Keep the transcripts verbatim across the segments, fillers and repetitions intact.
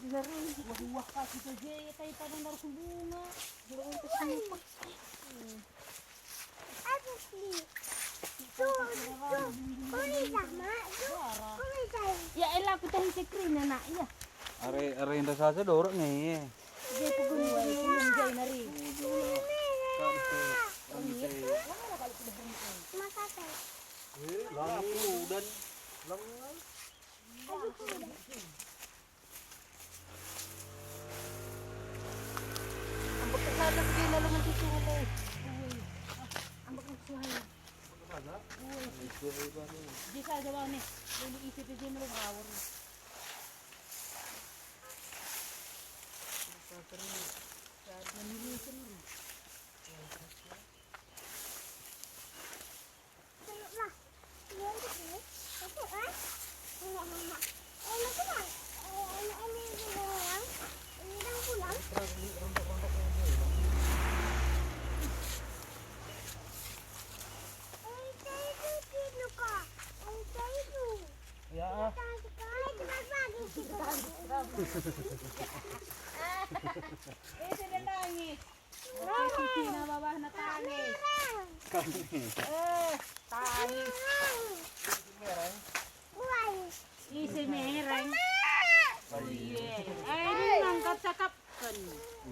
Wah-wah ka kita je, ya, tai pada naruh bunga. Ya, elah, aku tahan sekrin, anak, ya. Are, are enda saja dorok nih. Dia peguni-guni ulun jai nari. Lama kalau sudah berhenti. Eh, lama udan. Lama. Ambek kesana pergi lalu nganti sungai. Ambek suai. Bisa aja bang nih. Ini isi aja melu ngawur. Ya. Eh, sudah tangis. Oke, cucina babahna tangis. Eh, tangis. Isi mereng. Oh, iya. Eh, ini ngangkat cakapken.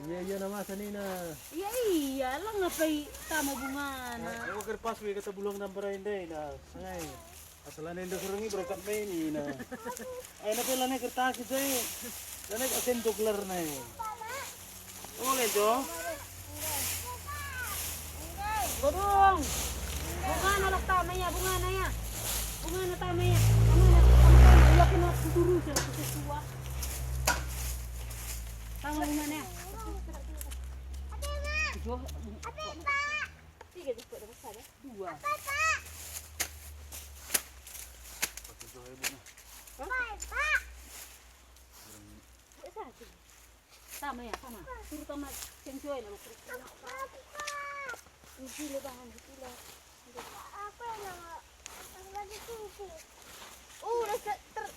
Iya, iya, nama sanina. Iya, iya, lah ngapai tama bungana. Aku kerpas we kata bulang dampar ende, nah, sengai. Asal enda serengi berkat main ina. Ayo, nape lane kertas itu, eh? Lane asen tukler, nai. Oh, Lejo. Godong. Bungana lah tama ya, bungana ya. Bungana tama ya. Tama ya, tama ya. Iya, kena kuduru, saya sudah tua. Tama bungana ya. Ape, Mak? Ape, Pak? Tiga jeput dapat sada. Dua. Apa, Pak? Pakai joy, Bu, nah. Apa, Pak? Buat satu. Sama ya, sama. Suruh sama ceng joy, nah, Bu. Apa, Pak? Ini le bahan, ini le. Apa yang nama? Apa lagi sisi? Oh, udah se-, ter-,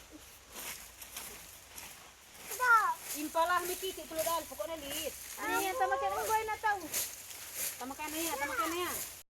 Impalah me kitik pelu dal, pokokna lit.